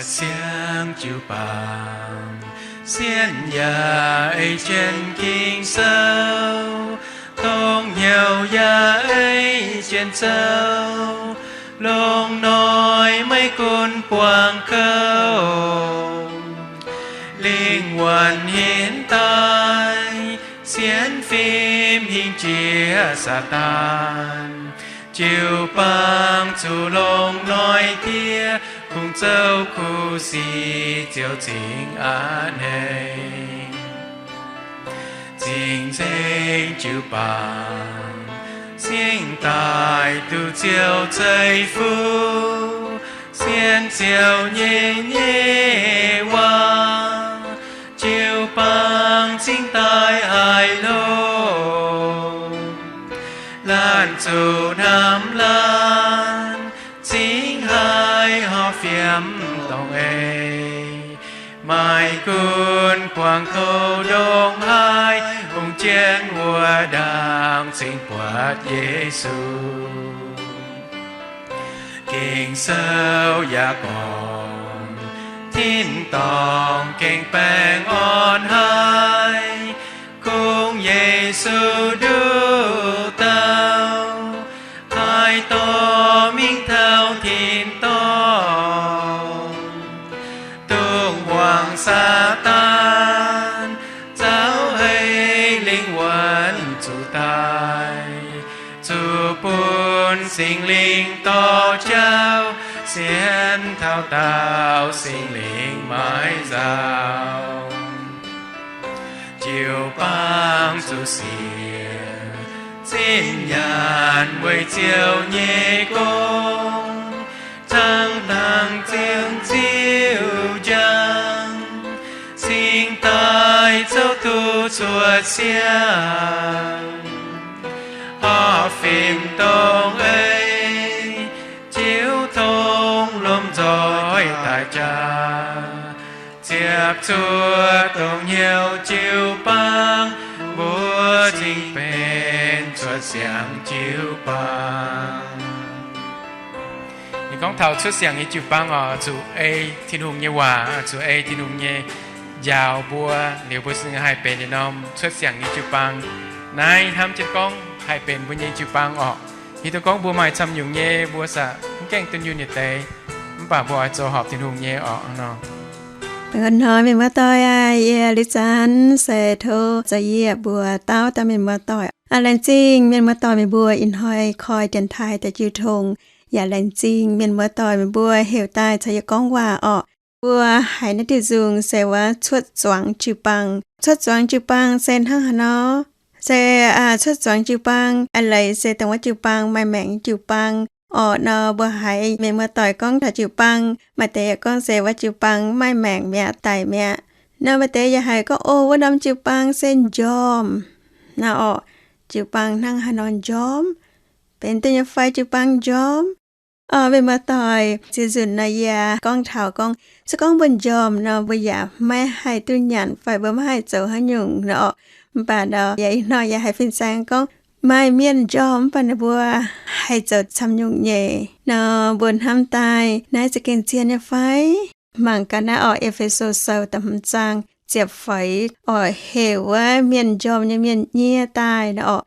Siang jiu-baang, sienx yaac ei jienv Ging-Sou, tongv hnyouv yaac ei jienv zouv, longx noic maiv gunv buangh kouv, lingh wuonh hinc daaih, sienx fim hingh jiex Saadaan. Jiu-baang zuqc longx noic diev, kungx zouv kuv sic ziouc zingx a'hneiv. Cing-Nzengc Jiu-Baang, singx daaih duqv Ziouv zeiv-fun, sienx Ziouv nyei nyei waac, jiu-baang cingx daaih haih longx. Laanh zuqc hnamv laanh, cingx haih horpc fiem dongh eix. Maaih gunv buangh kouv ndongc haaix, hungh jienv wuov ndaangc cingx buatc Yesu. Ging-Sou yaac gorngv, tin-dorngh gengh baengh orn haic, kungx Yesu nduqc dauh, haaix dorh mingh taux tin-dorngh, dongh muangx Saadaan, zaux hei lingh wuonh zuqc daaih, zuqc bun Singx Lingh dorh jauv, sienx taux daauh Singx Lingh maiv nzauh. Jiu-baang zuqc siec, zinh nyaanh weic Ziouv nyei gong, hnangv dangh ziouc ziuc njang, cingx daaih zouv duqv cuotv siang, horpc fim dongh eix, jiu tong lomh nzoih daaih jaax, ziepc zuoqv dongh hnyouv jiu-baang, mbuo cingx benx cuotv siang jiu-baang. Ninh gorngv taux cuotv siang nyei jiu-baang oc, zuqc ei Tin-Hungh nyei waac, zuqc ei Tin-Hungh nyei njaaux mbuo, liuz mbuo cingx haih benx yietc norm cuotv siang nyei jiu-baang. Naaiv hnamv jienv gorngv haih benx mbuo nyei jiu-baang oc. Hiuv duqv gorngv mbuo maaih camv nyungc nyei, mbuo zaqc mv gaengh dunh yunh yietc deix, mv baac mbuo oix zoux horpc Tin-Hungh nyei oc nor. Hnoi mienh muoz-doic aac, yie liuz zanc se tov za'yietv mbuo dauh dauh mienh muoz-doic. Laengz zingh mienh muoz-doic meih mbuo ih hnoi koi dienx taaih daaih jiu tong, yaac laengz zingh mienh muoz-doic meih mbuo heuc daaih caux yie gorngv waac orqc. Mbuo haiz naaiv diuh nzung se wuov cuotv zuangx jiu-baang. Cuotv zuangx jiu-baang se hnangv haaix nor? Se cuotv zuangx jiu-baang, aa, leiz se dongh wuov jiu-baang maaih maengc jiu-baang orqc nor. Mbuo haiz mienh muoz-doic gorngv taux jiu-baang, maaih deix yaac gorngv se wuov jiu-baang maaih maengc mi'aqv, daic mi'aqv. Nor maaih deix yaac haiz gorngv, o, wuov norm jiu-baang se njormh nor orqc. Jiu-baang hnangv haaix nor njormh? Benx duqv nyei fai jiu-baang njormh? Mienh muoz-doic, ziex nzunc nor yie gorngv taux gorngv, se gorngv mbuo njormh nor, mbuo yaac maiv haih duqv nyanc fai mbuo maiv haih zoux haaix nyungc nor orqc. Mv baac nor yaac ih hnoi yaac haiz fin-saeng gorngv maaih mienh njormh mv baac ninh mbuo haih zoux camv nyungc nyei nor, mbuo hnamv daaih naaiv za'gengh zien nyei fai? Mangc gaax naaiv orqc, E^fe^so Sou da'hmz zaang ziepc feix orqc, heuc wuov mienh njormh nyei mienh nyie daaih nor orqc.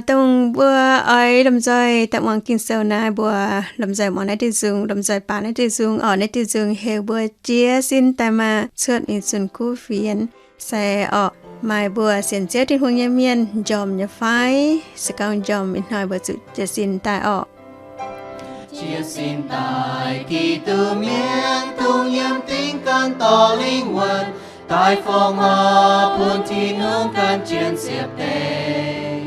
Dongh mbuo oix lomh nzoih daaih muangx Ging-Sou naaiv, mbuo lomh nzoih muangx naaiv diuh nzung, lomh nzoih baac naaiv diuh nzung orqc. Naaiv diuh nzung heuc mbuo jiez sin daaih maah! Cuotv mingh zunh kuv fienx. Se orqc, maaih mbuo sienx Ziouv Tin-Hungh nyei mienh njormh nyei fai? Se gorngv njormh, ih hnoi mbuo zuqc jiez sin daaih orqc. Jiez sin daaih Giduc mienv, dungx yiem dingh gan dorh lingh wuonh daaih fongc horc bun Tin-Hungh gan jienv ziepc deix.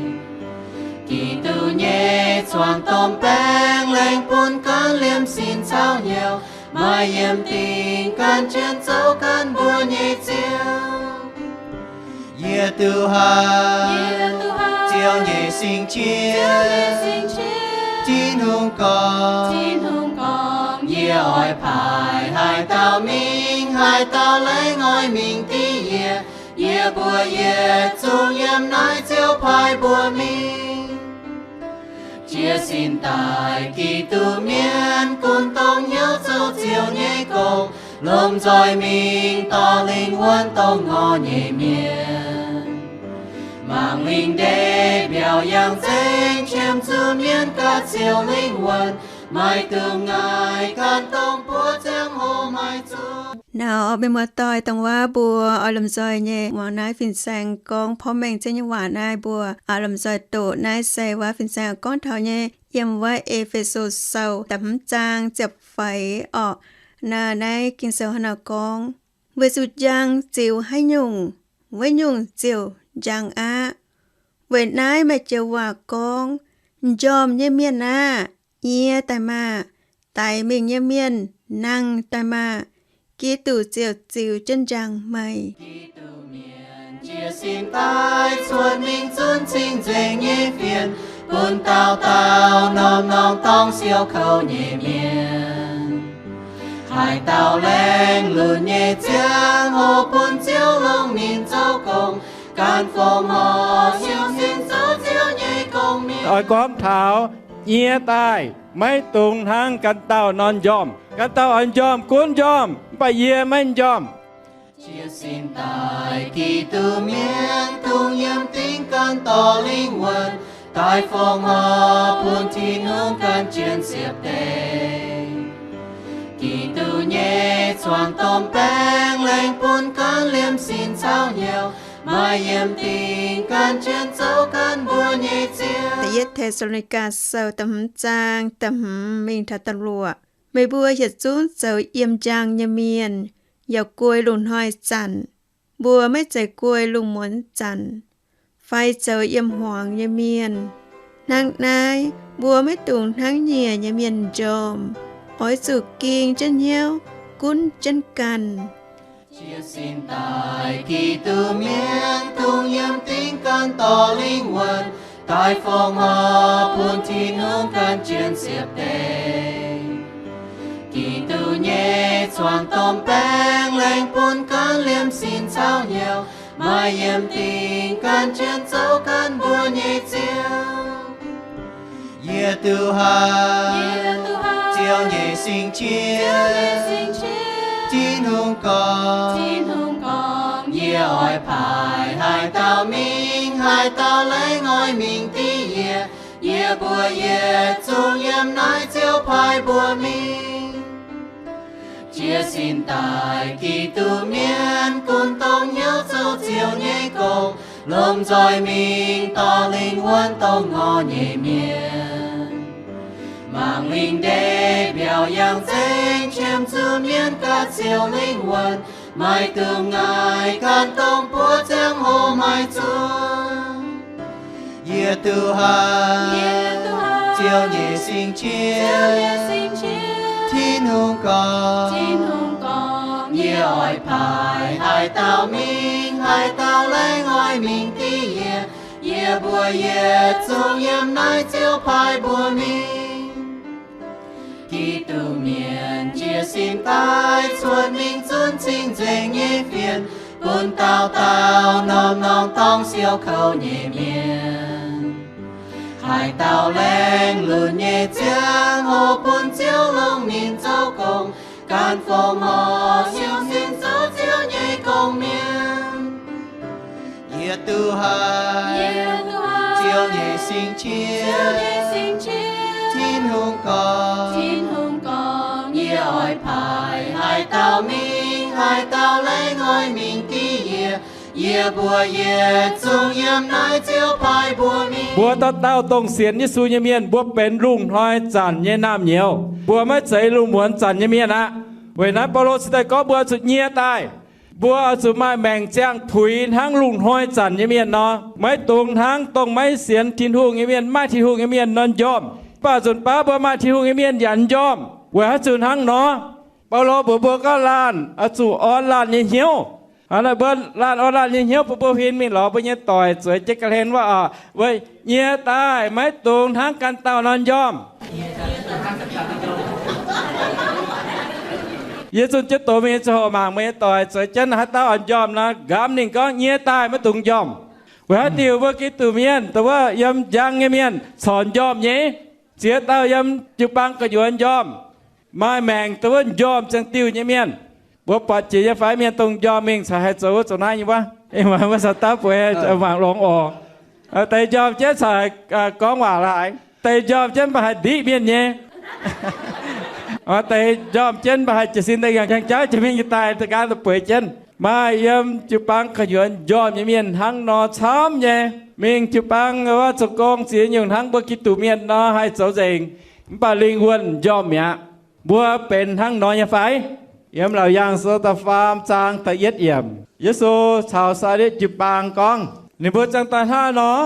Giduc nyei zuangx domh baeng lengh bun ganh liemh sin caux hnyouv, maaih yiem dingh gan jienv zoux gan mbuo nyei Ziouv. Yie duqv haiz Ziouv nyei sing qiex, Tin-Hungh gorngv, Tin-Hungh gorngv, Yie oix paaiv haaix dauh mingh, haaix dauh laengz oix mingh div yie, yie mbuo yietc zungv yiem naaiv Ziouv paaiv mbuo mingh. Jiez sin daaih Giduc mienv, gunv dongh hnyouv zoux Ziouv nyei gong, Lomh nzoih mingh dorh lingh wuonh dongh ngor nyei mienh. Mangc lingh ndeic mbiaauc yangh nzengc, qiemx zuqc mienh ganh ziouc lingh wuonh, maiv dungx ngaih ganh dongh buov ziangh hoc maiv zuqc. Naaiv mienh muoz-doic, dongh wuov mbuo oix lomh nzoih nyei muangx naaiv fin-saeng gorngv porv mengh jienv nyei waac naaiv, mbuo oix lomh nzoih doqc. Naaiv se wuov fin-saeng gorngv taux nyei yiem wuov E^fe^so Sou da'hmz zaang ziepc feix orqc. Naaiv, naaiv Ging-Sou hnangv naaiv gorngv, Weic zuqc njang ziux haaix nyungc, wuov nyungc ziouc njang aqv. Weic naaiv maaih joux waac gorngv, M'njormh nyei mienh aah! Yie daaih maah! Daix mingh nyei mienh, nangh daaih maah! Giduc ziouc ziux jienv njang meih. Giduc mienh jiez sin daaih cuotv mingh zunv cing-nzengc nyei fienx, bun dauh dauh norm-norm dorngx siou kouv nyei mienh. Haaix dauh laengz lunx nyei ziangh hoc bun Ziouv longc ninh zoux gong, ganh fongc horc siou sin zoux Ziouv nyei gong-mienh. Oix gorngv taux, Yie daaih maiv dungx hnangv ganh dauh nor m'njormh. Ganh dauh oix m'njormh gunv m'njormh, mv baac yie maiv m'njormh. Jiez sin daaih Giduc mienh dungx yiem dingc ganh dorh lingh wuonh daaih fongc horc bun Tin-Hungh ganh jienv ziepc deix. Giduc nyei zuangx domh baeng lengh bun ganh liemh sin caux hnyouv, maaih yiem dingc ganh jienv zoux ganh mbuo nyei Ziouv. Da'yietv Te^saa^lo^ni^gaa Sou da'hmz zaang da'hmz mingh taux da'luoqc. Meih mbuo yietc zungv zoux yiem njang nyei mienh, yaac guei lungh hnoi zanc. Mbuo maiv zeiz guei lungh muonz zanc, fai zoux yiem hmuangx nyei mienh. Hnangv naaiv, mbuo maiv dungx hnangv nyiec nyei mienh m'njormh, oix zuqc ging jienv hnyouv, gunv jienv ganh. Jiez sin daaih Giduc mienh dungx yiem dingc ganh dorh lingh wuonh daaih fongc horc bun Tin-Hungh ganh jienv ziepc deix. Giduc nyei zuangx domh baeng lengh bun ganh liemh sin caux hnyouv, maaih yiem dingc ganh jienv zoux ganh mbuo nyei Ziouv. Yie duqv haiz Ziouv nyei singx qiex, Tin-Hungh gorngv, Yie oix paaiv haaix dauh mingh, haaix dauh laengz oix mingh div yie, yie mbuo yietc zungv yiem naaiv ziouc paaiv mbuo mingh. Jiez sin daaih Giduc mienh gunv dongh hnyouv zoux Ziouv nyei gong, lomh nzoih mingh dorh lingh wuonh dongh ngor nyei mienh. Mangc lingh ndeic mbiaauc yangh nzengc, qiemx zuqc mienh ganh ziouc lingh wuonh, maiv dungx ngaih ganh dongh buov ziangh hoc maiv zuqc. Yie duqv haiz Ziouv nyei singx qiex, Tin-Hungh gorngv, Yie oix paaiv haaix dauh mingh, haaix dauh laengz oix mingh div yie, yie mbuo yietc zungv yiem naaiv ziouc paaiv mbuo mingh. Giduc mienh jiez sin daaih cuotv mingh zunv cing-nzengc nyei fienx, bun dauh dauh norm-norm dorngx siou kouv nyei mienh. Haaix dauh laengz lunx nyei ziangh hoc bun Ziouv longc ninh zoux gong, ganh fongc horc siou sin zoux Ziouv nyei gong-mienh. Yie duqv haiz Ziouv nyei singx qiex, Tin-Hungh gorngv, Yie oix paaiv haaix dauh mingh, haaix dauh laengz oix mingh div yie, yie mbuo yietc zungv yiem naaiv ziouc paaiv mbuo mingh. Mbuo dauh dauh dongh sienx Yesu nyei mienh, mbuo benx lungh hnoi zanc nyei naamh nyouz. Mbuo maiv zeiz lungh muonz zanc nyei mienh aqv. Weic naaiv Baulo cingx daaih gorngv mbuo oix zuqc nyie daaih. Mbuo oix zuqc maaih maengc ziangh puix hnangv lungh hnoi zanc nyei mienh nor. Maiv dungx hnangv dongh maiv sienx Tin-Hungh nyei mienh, maaih Tin-Hungh nyei mienh nor m'njormh. Mv baac nzunc baav mbuo maaih Tin-Hungh nyei mienh yaac m'njormh. Weic haaix diuc hnangv nor? Baulo mbuox mbuo gorngv laanh oix zuqc orn laanh nyei hnyouv. Hnangv naaic mbuo laanh orn laanh nyei hnyouv bun mbuo huin mingh lorz mbuo nyei doic zueiz jienv ga'hlen wuov oc. Mbuo nyie daaih maiv dungx hnangv ganh dauh nor m'njormh. Yie zunh jienv doz mingh ziangh hoc mangc meih nyei doic zueiz jienv haaix dauh oix m'njormh nor, nqamv ninh gorngv nyie daaih maiv dungx m'njormh. Weic haaix diuc mbuo Giduc mienh dongh wuov yiem njang nyei mienh corc m'njormh nyei. Ziex dauh yiem jiu-baang gu'nyuoz m'njormh. Maaih maengc dongh wuov m'njormh ziangh diuh nyei mienh. Mbuo buatc jiex nyei fai? Mienh dongh njormh mingh caux haih zoux wuov zoux naaiv nyei wuov. Mbuo caux dauh bueix mangc longx oc. Deix njormh jienv caux gorngv waac laaix. Deix njormh jienv mv baac haih ndiqv mienh nyei. Deix njormh jienv mv baac haih jiez sin daaih yangh jangx jauv jiex mingh nyei daaih, daaih nqaang daaih bueix jienv. Maaih yiem jiu-baang gu'nyuoz njormh nyei mienh hnangv nor camv nyei. Mingh jiu-baang wuov zoux gong ziex nyungc hnangv mbuo Giduc mienh nor haih zoux nzengc, mv baac lingh wuonh njormh mi'aqv. Mbuo benx hnangv nor nyei fai? Yiem Laauc Yaangh Sou da'faam zaang da'yietv yiemc, Yesu caux Saaditv jiu-baang gorngv, ninh mbuo ziangh daaih hnangv nor,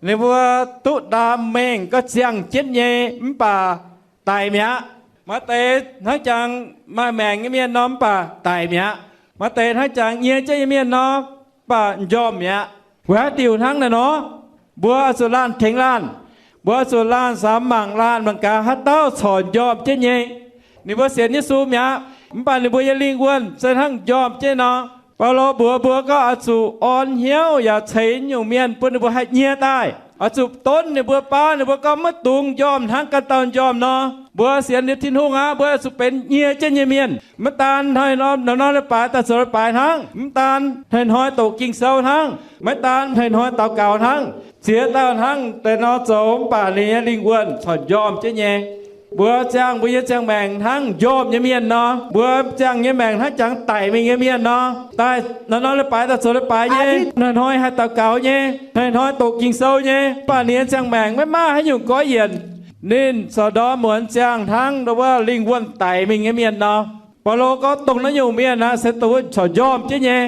ninh mbuo duqv ndaam mengh gorngv ziangh jienv nyei mv baac daic mi'aqv. Maaih deix hnangv jangx maaih maengc nyei mienh nor mv baac daic mi'aqv. Maaih deix hnangv jangx nyie jienv nyei mienh nor mv baac njormh mi'aqv. Weic haaix diuc hnangv naaiv nor? Mbuo oix zuqc laanh tengx laanh. Mbuo oix zuqc laanh samx mangc laanh mangc gaax haaix dauh corc njormh jienv nyei. Ninh mbuo sienx Yesu mi'aqv, mv baac ninh mbuo nyei lingh wuonh se hnangv njormh jienv nor. Baulo mbuox mbuo gorngv oix zuqc orn hnyouv yaac ceix nyungc mienh bun ninh mbuo haih nyie daaih. Oix zuqc donv ninh mbuo, baav ninh mbuo gorngv maiv dungx njormh hnangv ganh dauh njormh nor. Mbuo sienx liuz Tin-Hungh aqv, mbuo oix zuqc benx nyie jienv nyei mienh. Maiv daan hnoi-hnoi, norm-norm leiz-baaix daaih zoux leiz-baaix hnangv, mv daan hnoi-hnoi doqc Ging-Sou hnangv, maiv daan hnoi-hnoi daux gaux hnangv. Ziex dauh hnangv deix nor zoux mv baac ninh nyei lingh wuonh corc njormh jienv nyei. Mbuo ziangh mbuo nyei ziangh maengc hnangv njormh nyei mienh nor. Mbuo ziangh nyei maengc hnangv jangx daic mingh nyei mienh nor. Daaih norm-norm leiz-baaix daaih zoux leiz-baaix nyei, hnoi-hnoi haih daux gaux nyei, hnoi-hnoi doqc Ging-Sou nyei, mv baac ninh nyei ziangh maengc maiv maaih haaix nyungc goiv yienc. Ninh corc ndorm muonz ziangh hnangv wuov lingh wuonh daic mingh nyei mienh nor. Baulo gorngv dongh naaiv nyungc mienh aqv se dongh wuov corc njormh jienv nyei.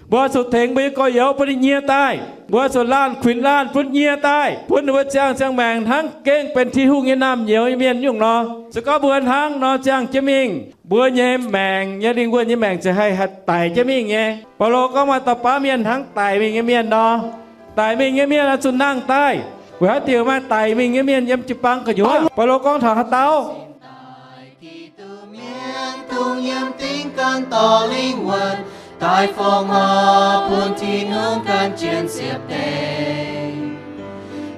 Mbuo zuqc tengx mbuo nyei gorx-youz bun ninh nyie daaih. Mbuo zuqc laanh kuinx laanh bun nyie daaih, bun ninh mbuo ziangh ziangh maengc hnangv gengh benx Tin-Hungh nyei naamh nyouz nyei mienh nyungc nor. Se gorngv mbuo hnangv nor ziangh jienv mingh, mbuo nyei maengc nyei lingh wuonh nyei maengc ziouc haih, haih daic jienv mingh nyei. Baulo gorngv maaih dauh baav mienh hnangv daic mingh nyei mienh nor. Daic mingh nyei mienh oix zuqc nangh daaih. Weic haaix diuc maaih daic mingh nyei mienh yiem jiu-baang gu'nyuoz? Baulo gorngv taux haaix dauh? Giduc mienh dungx yiem dingc ganh dorh lingh wuonh daaih fongc horc bun Tin-Hungh gan jienv ziepc deix.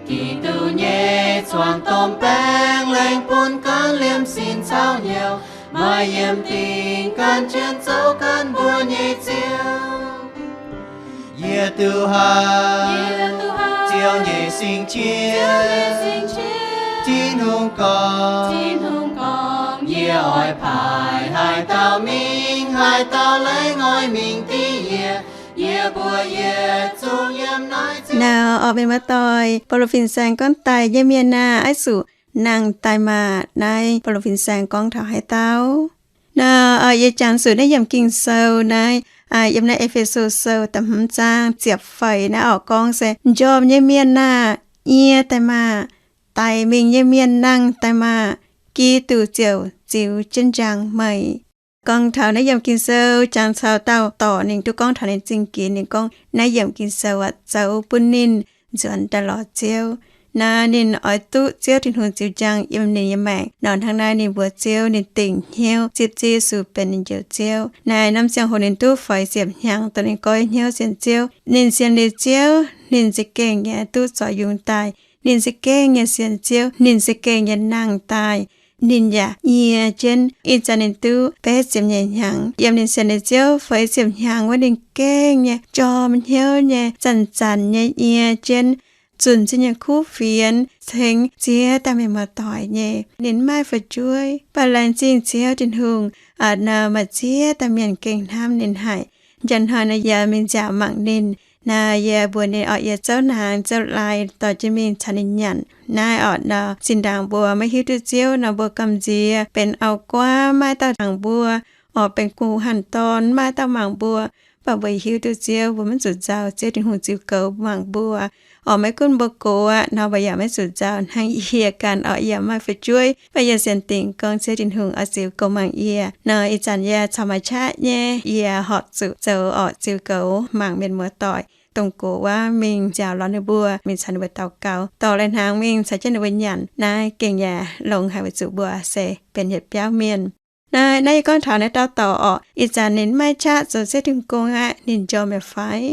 Giduc nyei zuangx domh baeng laengz bun ganh liemh sin caux hnyouv maaih yiem dingc gan jienv zoux ganh mbuo nyei Ziouv. Yie duqv haiz Ziouv nyei sing qiex. Tin-Hungh gorngv, yie oix paaiv haaix dauh mingh, haaix dauh laengz oix mingh div yie, yie mbuo yietc zungv yiem naaiv ziangh hoc. Naaiv orqc, mienh muoz-doic, Baulo fin-saeng gorngv daic nyei mienh aah, oix zuqc nangh daaih maah! Naaiv Baulo fin-saeng gorngv taux haaix dauh? Naaiv orqc, yie jangx zuqc naaiv yiemc Ging-Sou naaiv, yiem naaiv E^fe^so Sou da'hmz zaang ziepc feix naaiv orqc, gorngv se, njormh nyei mienh aah, nyie daaih maah! Daic mingh nyei mienh nangh daaih maah! Giduc ziouc ziux jienv njang meih. Gorngv taux naaiv yiemc Ging-Sou jangx caux dauh dorc, ninh duqv gorngv taux ninh zingh ginx. Ninh gorngv naaiv yiemc Ging-Sou aah, zoux bun ninh nzuonx daaih lorz Ziouv. Naaiv ninh oix duqv Ziouv Tin-Hungh ziux njang yiem ninh nyei maengc. Nor hnangv naaiv ninh mbuox Ziouv, ninh dingc hnyouv zipv Ziouv Yesu benx ninh njoux Ziouv. Naaiv norm ziangh hoc ninh duqv feix ziepc hnyangx dongh ninh goiv hnyouv sienx Ziouv. Ninh sienx liuz Ziouv, ninh za'gengh nyei duqv zorc yungz daaih. Ninh za'gengh nyei sienx Ziouv, ninh za'gengh nyei nangh daaih. Ninh yaac nyie jienv. Ih zanc ninh duqv betv ziepc nyeic hnyangx. Yiem ninh sienx liuz Ziouv feix ziepc hnyangx wuov, ninh gengh nyei njorm hnyouv nyei, zanc-zanc nyei nyie jienv, zunc zinh nyei kuv fienx, tengx ziex dauh mienh muoz-doic nyei. Ninh mv maaih fu'jueiv, mv baac laengz zingh Ziouv Tin-Hungh, a'nor maaih ziex dauh mienh gengh hnamv ninh haic. Njang hnoi naaiv yie mingh nziaauc mangc ninh. Naaiv yie mbuox ninh orqc, yie zouv hnaangx zouv lai dorh jienv mingh caux ninh nyanc. Naaiv orqc nor, zinh ndaangc mbuo maiv hiuv duqv Ziouv nor, mbuo gamh nziex benx auv-guaav, maaih dauh mangc mbuo, orqc benx guh hanh dorn, maaih dauh mangc mbuo. Mv baac mbuo hiuv duqv Ziouv, mbuo maiv zuqc nzauh. Ziouv Tin-Hungh ziux goux mangc mbuo. Orqc maiv gunv mbuo gox aqv nor, mbuo yaac maiv zuqc nzauh. Hnangv yie ganh orqc, yie maaih fu'jueiv, mv baac yie sienx dingc gorngv Ziouv Tin-Hungh oix ziux goux mangc yie. Nor ih zanc yie caux Maiv Qaqv nyei, yie horpc zuqc zoux orqc ziux goux mangc mienh muoz-doic dongh gox wuov, mingh nziaauc lorz ninh mbuo, mingh caux ninh mbuo daux gaux, dorh lai-hnaangx mingh caux jienv ninh mbuo nyanc. Naaiv gengh yaac longx haic weic zuqc mbuo se benx yietc biauv mienh. Naaiv, naaiv yie gorngv taux naaiv dauh dorc orqc, ih zanc ninh maiv qaqv zoux Ziouv Tin-Hungh gong aqv, ninh njormh mi'aqv fai?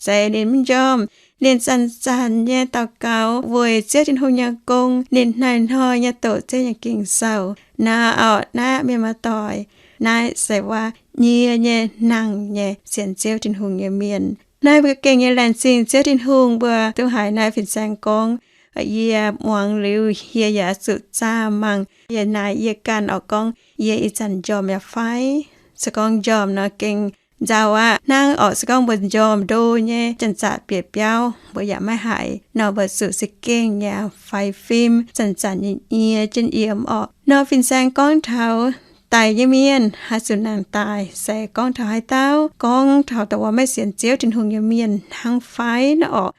Zeiz ninh mv njormh. Ninh zanc-zanc nyei daux gaux weic Ziouv Tin-Hungh nyei gong. Ninh hnoi-hnoi nyei doqc Ziouv nyei Ging-Sou. Naaiv orqc, naaiv mienh muoz-doic, naaiv se wuov nyie nyei nangh nyei sienx Ziouv Tin-Hungh nyei mienh. Naaiv mbuo gengh nyei laengz zingh Ziouv Tin-Hungh mbuo duqv haiz naaiv fin-saeng gorngv, yie muangx liuz yie yaac zuqc zaah mangc. Yie naaic yie ganh oc gorngv yie ih zanc njormh yaac fai. Se gorngv njormh nor gengh nzauh aqv. Hnangv oc se gorngv mbuo njormh ndo nyei, janx-zaqc bieqc biauv mbuo yaac maiv haiz nor, mbuo zuqc za'gengh yaac faix fim, zanc-zanc nyei nyie jienv yiem oc. Nor fin-saeng gorngv taux daic nyei mienh haih zuqc nangh daic, se gorngv taux haaix dauh? Gorngv taux dongh wuov maiv sienx Ziouv Tin-Hungh nyei mienh hnangv fai nor oc.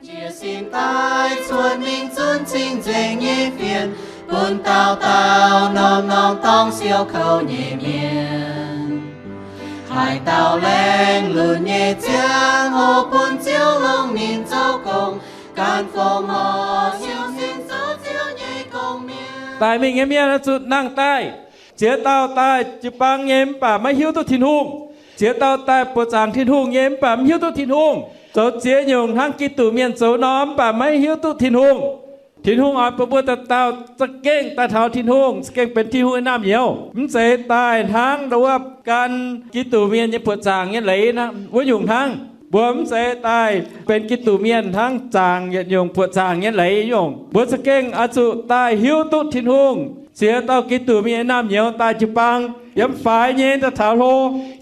Jiex sin daaih cuotv mingh zunv cing-nzengc nyei fienx, bun dauh dauh norm-norm dorngx siou kouv nyei mienh. Haaix dauh laengz lunx nyei ziangh hoc bun Ziouv longc ninh zoux gong, gan fongc horc siou sin zoux Ziouv nyei gong-mienh. Daic mingh nyei mienh oix zuqc nangh daaih. Ziex dauh daaih jiu-baang nyei mv baac maiv hiuv duqv Tin-Hungh. Ziex dauh daaih buoqc zaangc Tin-Hungh nyei mv baac mv hiuv duqv Tin-Hungh. Zoux ziex nyungc hnangv Giduc mienh zoux nor mv baac maiv hiuv duqv Tin-Hungh. Tin-Hungh oix bun mbuo dauh dauh za'gengh daaih taux Tin-Hungh, za'gengh benx Tin-Hungh nyei naamh nyouz. Mv zeiz daaih hnangv ndau wuov gan Giduc mienh nyei buoqc zaangc nyei leiz wuov nyungc hnangv. Mbuo mv zeiz daaih benx Giduc mienh hnangv zaangc yietc nyungc buoqc zaangc nyei leiz nyungc. Mbuo za'gengh oix zuqc daaih hiuv duqv Tin-Hungh. Ziex dauh Giduc mienh nyei naamh nyouz daaih jiu-baang yiem faix nyei daaih taux hlo,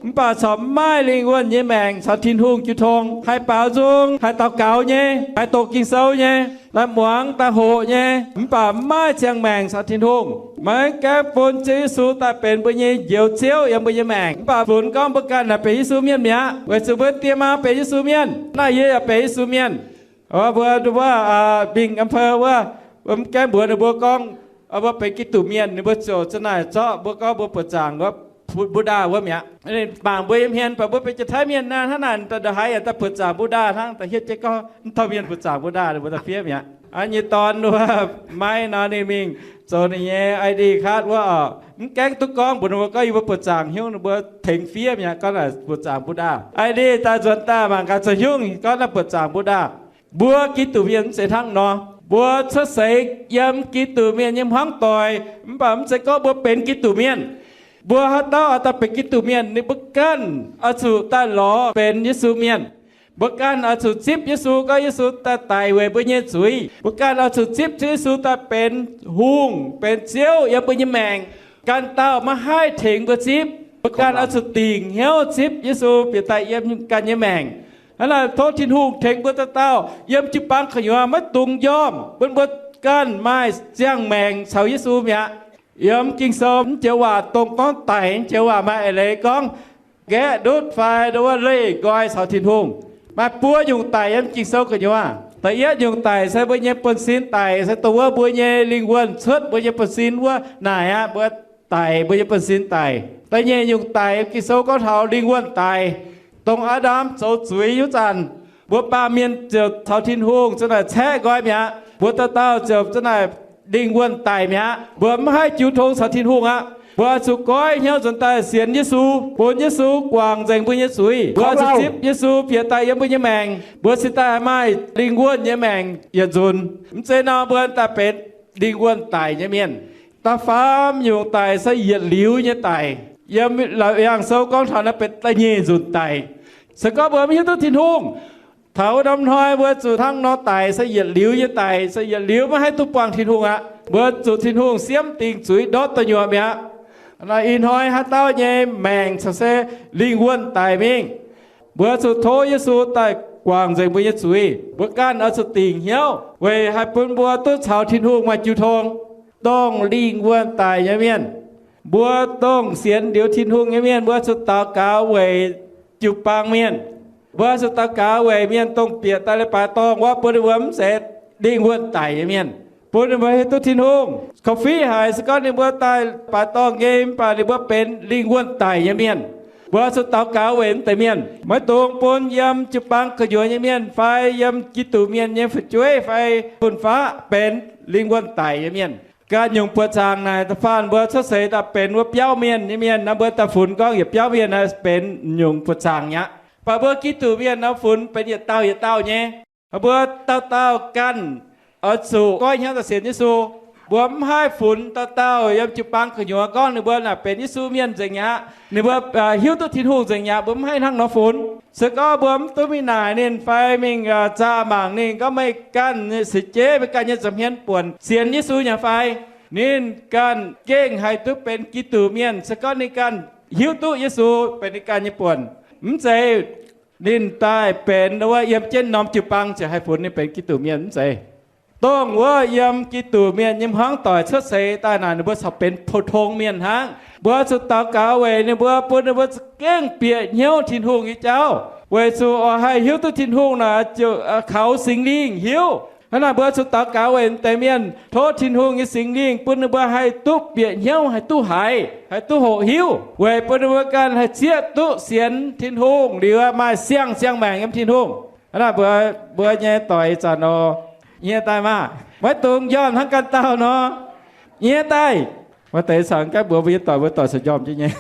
mv baac corc mv maaih lingh wuonh nyei maengc caux Tin-Hungh jiu tong. Haih baaux nzung, haih daux gaux nyei, haih doqc Ging-Sou nyei, daaih muangx daaih hoqc nyei, mv baac mv maaih ziangh maengc caux Tin-Hungh. Maiv gaengh bun Ziouv Yesu daaih benx mbuo nyei Njoux Ziouv yiem mbuo nyei maengc. Mv baac funx gorngv mbuo ganh naaic benx Yesu mienh mi'aqv, weic zuqc mbuo diex maa benx Yesu mienh. Naaiv yie yaac benx Yesu mienh. Mbuo, mbuo mingh อำเภอ wuov, mbuo mv gaengh mbuox ninh mbuo gorngv mbuo benx Giduc mienh, ninh mbuo ziouc za'naaic zorqv mbuo gorngv mbuo buoqc zaangc wuov, Buddha wuov mi'aqv. Ninh mangc mbuo yiem hmien, baac mbuo benx Janx-Taiv mienh naaiv, hnangv naaic da'haiz yaac daaih buoqc zaangc Buddha hnangv, da'hietv jienv gorngv mv taux mienh buoqc zaangc Buddha, ninh mbuo da'fiev mi'aqv. Aa, nyei dorn wuov, Maiv nor, ninh mingh zoux ninh nyei I D card wuov oc, mv gaengh duqv gorngv mbuox ninh mbuo gorngv yie mbuo buoqc zaangc hnyouv, ninh mbuo tengx fiev mi'aqv, gorngv naaic buoqc zaangc Buddha. I D daaih nzuonx daaih mangc gaax zoux hnyouv gorngv naaiv buoqc zaangc Buddha. Mbuo Giduc mienh mv zeiz hnangv nor. Mbuo cuotv seix yiem Giduc mienh nyei hmuangv doic, mv baac mv zeiz gorngv mbuo benx Giduc mienh. Mbuo haaix dauh oix daaih benx Giduc mienh, ninh mbuo ganh oix zuqc daaih lorz benx Yesu mienh. Mbuo ganh oix zuqc zipv Yesu, gorngv Yesu daaih daic weic mbuo nyei zuiz. Mbuo ganh oix zuqc zipv Ziouv Yesu daaih benx hungh, benx Ziouv yiem mbuo nyei maengc. Ganh dauh maiv haih tengx mbuo zipv. Mbuo ganh oix zuqc dingc hnyouv zipv Yesu bieqc daaih yiem ganh nyei maengc. Hnangv naaic tov Tin-Hungh tengx mbuo dauh dauh yiem jiu-baang gu'nyuoz maiv dungx njormh, bun mbuo ganh maaih ziangh maengc caux Yesu mi'aqv. Yiem Ging-Sou mv joux waac dongh gorngv daic mv joux waac maaih eix leiz gorngv nqaeqv ndutv fai ndau wuov leih nqoi caux Tin-Hungh. Maaih buo nyungc daic yiem Ging-Sou gu'nyuoz. Da'yietv nyungc daic se mbuo nyei buonv-sin daic, se dongh wuov mbuo nyei lingh wuonh cuotv mbuo nyei buonv-sin wuov naaic aqv, mbuo daic, mbuo nyei buonv-sin daic. Da'nyeic nyungc daic yiem Ging-Sou gorngv taux lingh wuonh daic, dongh Aa^ndam zoux zuiz nyungc zanc, mbuo baamh mienh ziouc caux Tin-Hungh za'naaic caeqv nqoi mi'aqv. Mbuo dauh dauh ziouc za'naaic lingh wuonh daic mi'aqv. Mbuo mv haih jiu tong caux Tin-Hungh aqv. Mbuo oix zuqc goiv hnyouv nzuonx daaih sienx Yesu, bun Yesu guangc nzengc mbuo nyei zuiz. Mbuo oix zuqc zipv Yesu bieqc daaih yiem mbuo nyei maengc, mbuo cingx daaih maaih lingh wuonh nyei maengc yietc nzunc. Mv zeiz nor mbuo daaih benx lingh wuonh daic nyei mienh. Da'faam nyungc daic se yietc liuz nyei daic. Yiem Laauc Yaangh Sou gorngv taux naaiv benx da'nyeic nzunc daic. Se gorngv mbuo mv hiuv duqv Tin-Hungh, taux wuov norm hnoi mbuo zuqc hnangv nor daic se yietc liuz nyei daic, se yietc liuz maiv haih duqv buangh Tin-Hungh aqv. Mbuo zuqc Tin-Hungh siemv dingc zuiz ndortv da'nyuoqc mi'aqv. Ih hnoi haaix dauh nyei maengc caux se lingh wuonh daic mingh. Mbuo zuqc tov Yesu daaih guangc nzengc mbuo nyei zuiz. Mbuo ganh oix zuqc dingc hnyouv weic haih bun mbuo duqv caux Tin-Hungh maaih jiu tong. Dongh lingh wuonh daic nyei mienh, mbuo dongh sienx liuz Tin-Hungh nyei mienh, mbuo zuqc daux gaux weic jiu-baang mienh. Mbuo zuqc daux gaux weic mienh dongh bieqc daaih leiz-baaix dorngh wuov, bun ninh mbuo mv zeiz lingh wuonh daic nyei mienh, bun ninh mbuo hiuv duqv Tin-Hungh. Korv-fiqv haic se gorngv ninh mbuo daaih baaix dorngh nyei mv baac ninh mbuo benx lingh wuonh daic nyei mienh. Mbuo zuqc daux gaux weic mv deix mienh. Maiv dungx bun yiem jiu-baang gu'nyuoz nyei mienh fai yiem Giduc mienh nyei fu'jueiv fai fun-faqv benx lingh wuonh daic nyei mienh. Ganh nyungc buoqc zaangc naaic, da'faanh mbuo cuotv seix daaih benx wuov biauv mienh nyei mienh nor, mbuo daaih funx gorngv yietc biauv mienh naaic benx nyungc buoqc zaangc mi'aqv. Mv baac mbuo Giduc mienh nor funx benx yietc dauh yietc dauh nyei. Mbuo dauh dauh ganh oix zuqc goiv hnyouv daaih sienx Yesu. Mbuo mv haih funx dauh dauh yiem jiu-baang gu'nyuoz gorngv ninh mbuo naaic benx Yesu mienh nzengc mi'aqv, ninh mbuo hiuv duqv Tin-Hungh nzengc mi'aqv. Mbuo mv haih hnangv nor funx. Se gorngv mbuo mv duqv mingh naaic ninh fai mingh zaah mangc ninh gorngv meih ganh nyei seix jeiv, meih ganh nyei nza'hmien buonc sienx Yesu nyei fai, ninh ganh gengh haih duqv benx Giduc mienh. Se gorngv ninh ganh hiuv duqv Yesu benx ninh ganh nyei buonc, mv zeiz ninh daaih benx wuov yiem jienv norm jiu-baang ziouc haih funx ninh benx Giduc mienh, mv zeiz. Dongh wuov yiem Giduc mienh nyei hmuangv doic cuotv seix daaih naaic ninh mbuo corc benx pou-tong mienh hnangv. Mbuo zuqc daux gaux weic ninh mbuo, bun ninh mbuo za'gengh bieqc hnyouv Tin-Hungh nyei jauv, weic zuqc oix haih hiuv duqv Tin-Hungh naaic ziouc kaux Singx Lingh hiuv. Hnangv naaic mbuo zuqc daux gaux weic deix mienh, tov Tin-Hungh nyei Singx Lingh bun ninh mbuo haih duqv bieqc hnyouv, haih duqv haiz, haih duqv hoqc hiuv, weic bun ninh mbuo ganh haih zieqv duqv sienx Tin-Hungh liuz maaih siang-ziangh maengc yiem Tin-Hungh. Hnangv naaic mbuo, mbuo nyei doic ih zanc nor, yie daaih maah, maiv dungx njormh hnangv ganh dauh nor. Yie daaih, maaih deix caux ganh mbuox mbuo nyei doic, mbuo doic corc njormh jienv nyei.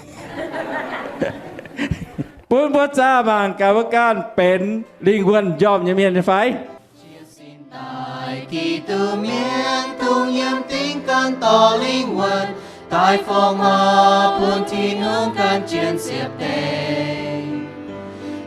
Bun mbuo zaah mangc gaax mbuo ganh benx lingh wuonh njormh nyei mienh nyei fai? Daaih Giduc mienh dungx yiem dingc ganh dorh lingh wuonh daaih fongc horc bun Tin-Hungh ganh jienv ziepc deix.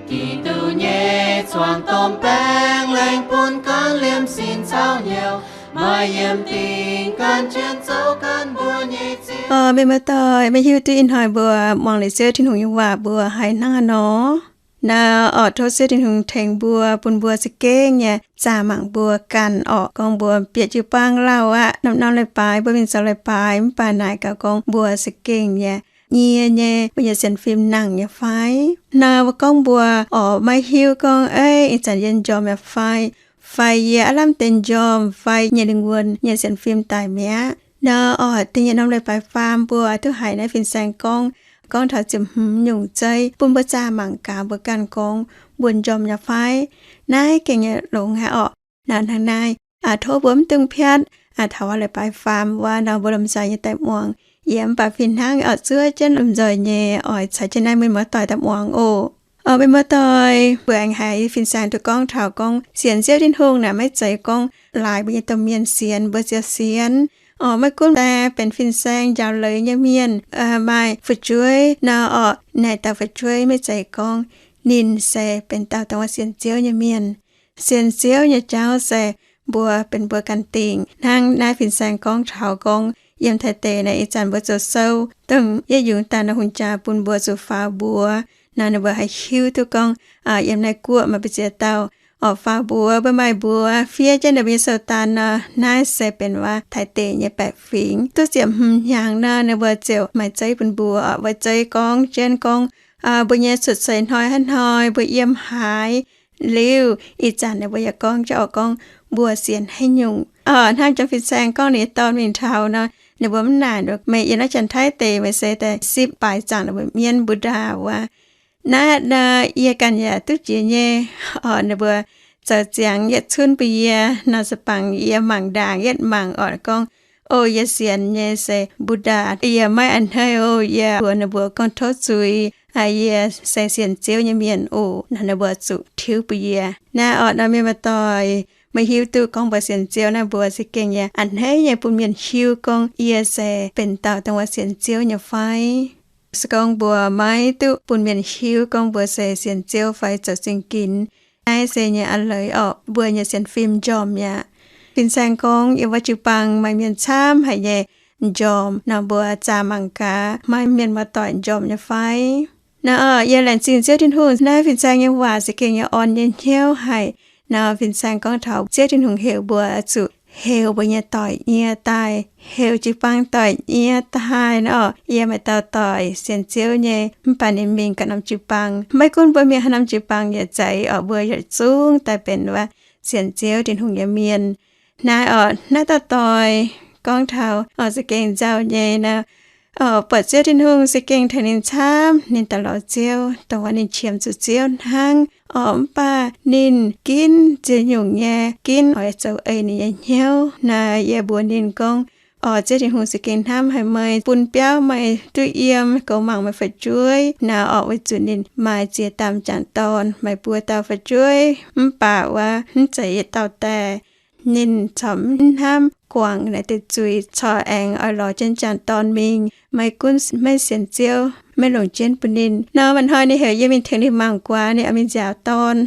Giduc nyei zuangx domh baeng lengh bun ganh liemh sin caux hnyouv maaih yiem dingc ganh jienv zoux ganh mbuo nyei Ziouv. Mienh muoz-doic, meih hiuv duqv ih hnoi mbuo muangx liuz Ziouv Tin-Hungh nyei waac mbuo haiz hnangv haaix nor? Naaiv oix tov Ziouv Tin-Hungh tengx mbuo, bun mbuo za'gengh nyei zaah mangc mbuo ganh orqc. Gorngv mbuo bieqc jiu-baang lauh aqv, norm-norm leiz-baaix mbuo mingh zoux leiz-baaix, mv baac naaic gaax gorngv mbuo za'gengh nyei nyie nyei, mbuo nyei sienx fim nangh nyei fai? Naaiv mbuo gorngv mbuo oix maiv hiuv gorngv, ei, ih zanc yie njormh yaac fai, fai yie aav lamh deix njormh, fai nyei lingh wuonh nyei sienx fim daic mi'aqv. Naaiv oix da'nyeic norm leiz-baaix faam mbuo duqv haiz naaiv fin-saeng gorngv, gorngv taux ziepc hmz nyungc zeiv bun mbuo zaah mangc gaax mbuo ganh gorngv mbuo njormh yaac fai. Naaiv gengh nyei longx haic orqc. Naaiv hnangv naaiv, tov mbuo mv dungx piatv, taux wuov leiz-baaix faam wuov nor mbuo lomh nzoih nyei daaih muangx. Yie mv baac fih hnangv oix zuov jienv lomh nzoih nyei oix caux jienv naaiv mienh muoz-doic daaih muangx oc. Mienh muoz-doic, mbuo aengx haiz fin-saeng duqv gorngv taux gorngv sienx Ziouv Tin-Hungh naaic maiv zeiz gorngv laaix mbuo nyei domh mienh sienx mbuo ziouc sienx. Maiv gunv daaih benx fin-saeng njaaux leiz nyei mienh, maaih fu'jueiv nor orqc, naaic dauh fu'jueiv maiv zeiz gorngv ninh se benx dauh dongh wuov sienx Ziouv nyei mienh. Sienx Ziouv nyei jauv se mbuo benx mbuo ganh dingc. Hnangv naaiv fin-saeng gorngv taux gorngv yiem Taiv deic naaic ih zanc mbuo zoux sou, dongh yietv yungz daaih nor hungh jaa bun mbuo zuqc faaux mbuox nor ninh mbuo haih hiuv duqv gorngv yiem naaiv guoqv maaih mbu'ziex dauh orqc faaux mbuox. Mbuo maaih mbuox fiev jienv ninh mbuo nyei sou-daan nor, naaiv se benx wuov Taiv deic nyei baeqc fingx. Duqv ziepc hmz hnyangx nor ninh mbuo ziouc maaih zeiv bun mbuo orqc. Mbuo zeiv gorngv jienv gorngv mbuo nyei cuotv seix hnoi haaix hnoi, mbuo yiem haaix, liuz ih zanc ninh mbuo yaac gorngv jienv orqc gorngv mbuo sienx haaix nyungc. Hnangv jomc fin-saeng gorngv ninh nyei dorn mingh taux nor, ninh mbuo mv naaic, meih yiem naaiv Janx-Taiv deic meih se daaih sipv baaix zaangc ninh mbuo mienv mbuo ndaauh wuov. Naaiv nor yie ganh yaac duqv jiex nyei. Orqc ninh mbuo zoux ziangx yietc cunv bun yie nor, se bangc yie mangc ndaangc yietv mangc orqc gorngv, o, yie sienx nyei se mbuo ndaauh, yie maiv a'hneiv oc. Yie mbuox ninh mbuo gorngv tov zuiz, yie se sienx Ziouv nyei mienh oc. Nor ninh mbuo zuqc tiuv bun yie. Naaiv orqc nor mienh muoz-doic, meih hiuv duqv gorngv mbuo sienx Ziouv naaiv mbuo za'gengh nyei a'hneiv nyei bun mienh hiuv gorngv yie se benx dauh dongh wuov sienx Ziouv nyei fai. Se gorngv mbuo maiv duqv bun mienh hiuv gorngv mbuo se sienx Ziouv fai zoux zingh ginx, naaiv se nyei a'leiz orqc, mbuo nyei sienx fim njormh mi'aqv. Fin-saeng gorngv yiem wuov jiu-baang maaih mienh camv haic nyei njormh nor, mbuo zaah mangc gaax maaih mienh muoz-doic njormh nyei fai. Nor orqc, yie laengz zingh Ziouv Tin-Hungh, naaiv fin-saeng nyei waac za'gengh nyei orn nyei hnyouv haic. Nor fin-saeng gorngv taux Ziouv Tin-Hungh heuc mbuo zuqc heuc mbuo nyei doic nyie daaih, heuc jiu-baang doic nyie daaih nor orqc. Yie maaih dauh doic sienx Ziouv nyei, mv baac ninh mingh ganh norm jiu-baang. Maiv gunv mbuo mingh haaix norm jiu-baang yaac zeiz orqc, mbuo yietc zungv daaih benx wuov sienx Ziouv Tin-Hungh nyei mienh. Naaiv orqc, naaiv dauh doic gorngv taux orqc, za'gengh nzauh nyei nor orqc, buatc Ziouv Tin-Hungh za'gengh tengx ninh camv, ninh daaih lorz Ziouv, dongh wuov ninh qiemx zuqc Ziouv hnangv orqc. Mv baac ninh ginv ziex nyungc nyei, ginv oix zoux eix ninh nyei hnyouv. Naaiv yie mbuox ninh gorngv, orqc, Ziouv Tin-Hungh za'gengh hnamv haic meih, bun biauv meih duqv yiem, goux mangc meih fu'jueiv. Naaiv orqc, weic zuqc ninh maaih ziex dauh m'jangc dorn, maaih buo dauh fu'jueiv, mv baac wuov mv zeiz yietc dauh daaih. ninh corc mv hnamv guangc naaiv deix zuiz, corc aengx oix lorz jienv janx-dorn mingh. Maiv gunv maiv sienx Ziouv, maiv longc jienv bun ninh nor, maaih hnoi ninh heuc yie mingh tengx ninh mangc guaax, ninh oix mingh nziaauc dorn.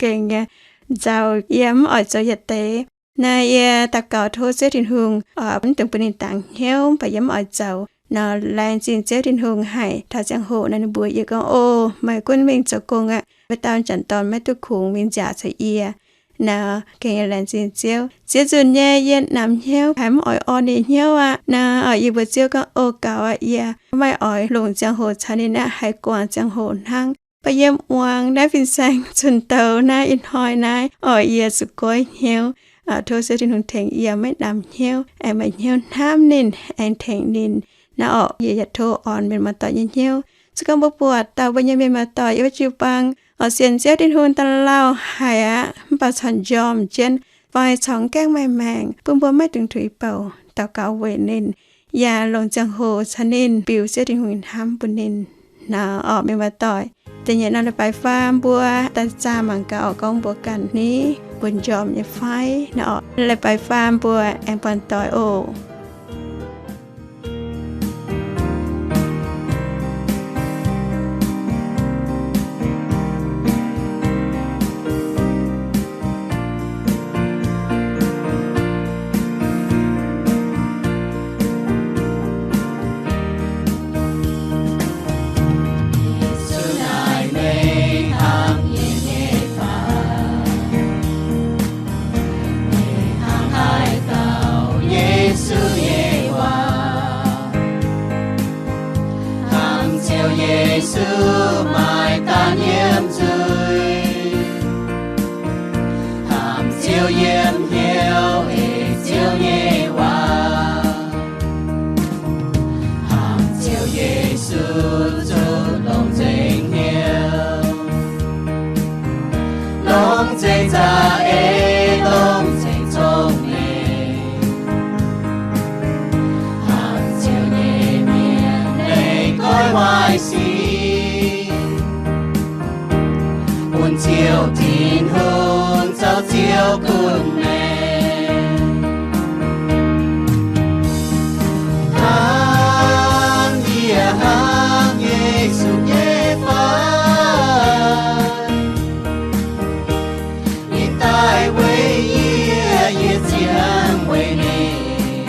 Gengh nzauh yie mv oix zoux yietc deix. Naaiv yie daux gaux tov Ziouv Tin-Hungh oix mv dungx bun ninh dangx hnyouv, mv baac yie mv oix zoux nor, laengz zingh Ziouv Tin-Hungh haic. Taux ziangh hoc naaiv ninh mbuox yie gorngv, O, meih gunv mingh zoux gong aqv. Wuov dauh janx-dorn maiv duqv kungx mingh nziaauc caux yie. Nor gengh laengz zingh Ziouv. Ziex nzunc nyei yie namx hnyouv, haiz mv oix orn ninh hnyouv aqv. Nor yie mbuox Ziouv gorngv, O, gaux aqv, yie maiv oix longc ziangh hoc caux ninh aqv, haiz guangc ziangh hoc hnangv. Mv baac yie muangx naaiv fin-saeng zunh douz naaiv ih hnoi naaiv, oix yie zuqc goiv hnyouv. Tov Ziouv Tin-Hungh tengx yie maiv namx hnyouv, aengx maaih hnyouv hnamv ninh, aengx tengx ninh. Naaiv orqc, yie yaac tov orn mienh muoz-doic nyei hnyouv. Se gorngv mbuo buatc dauh mbuo nyei mienh muoz-doic yiem wuov jiu-baang oix sienx Ziouv Tin-Hungh daaih lauh haic aqv, mv baac corc njormh jienv fai corc gaengh maaih maengc, bun mbuo maiv dungx tuix bouc daux gaux weic ninh, yaac longc ziangh hoc caux ninh biux Ziouv Tin-Hungh hnamv bun ninh. Naaiv orqc, mienh muoz-doic, da'nyeic norm leiz-baaix faam mbuo daaih zaah mangc gaax orqc, gorngv mbuo ganh ni mbuo njormh nyei fai. Naaiv orqc, leiz-baaix faam mbuo aengx buangh doic oc. Yesu naaic meih hnamv yie nyei fai? Meih hnangv haaix dauh Yesu nyei waac? Hnamv Ziouv Yesu maaih daaih nyiemv nzuih. Hnamv Ziouv yiem hnyouv ei Ziouv nyei waac. Hnamv Ziouv Yesu zuqc longc nzengc hnyouv, longc nzengc za'eix, longc nzengc cong-mengh. Hnamv Ziouv nyei mienh leih goiv waaic sic, bun Ziouv Tin-Hungh zoux Ziouv gunv maengx. Hnamv yie hnangv Yesu nyei fai? Ninh daaih weic yie, yie ziangh weic ninh.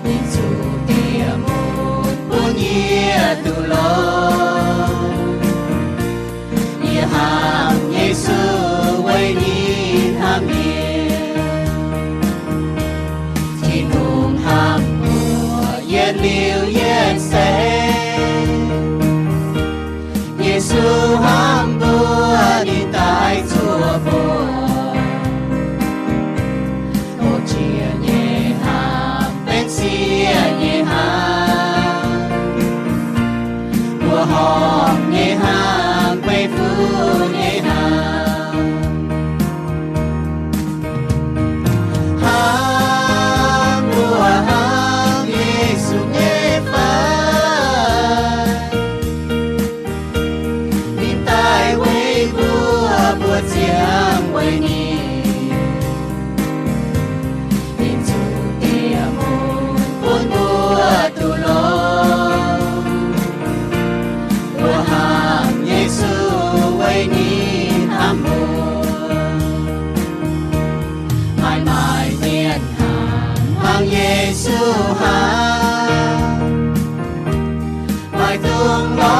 Ninh zuqc dieh mun bun yie duqv longx. Yie hnamv Yesu weic ninh hnamv yie. Tin-Hungh hnamv mbuo yietc liuz yietc seix. Yesu hnamv mbuo, ninh daaih zuov mbuo. Hoqc jiex nyei hnamv, benx sieqv nyei hnamv, mbuoqc horpc nyei hnamv, beiv fuqv nyei hnamv. Hnangv mbuo hnamv Yesu nyei fai? Ninh daaih weic mbuo, mbuo ziangh weic ninh. Ninh zuqc dieh mun bun mbuo duqv longx. Mbuo hnamv Yesu weic ninh hnamv mbuo. Maaih maaih mienh hnamv hnangv Yesu hnamv. Maaih dungx lorz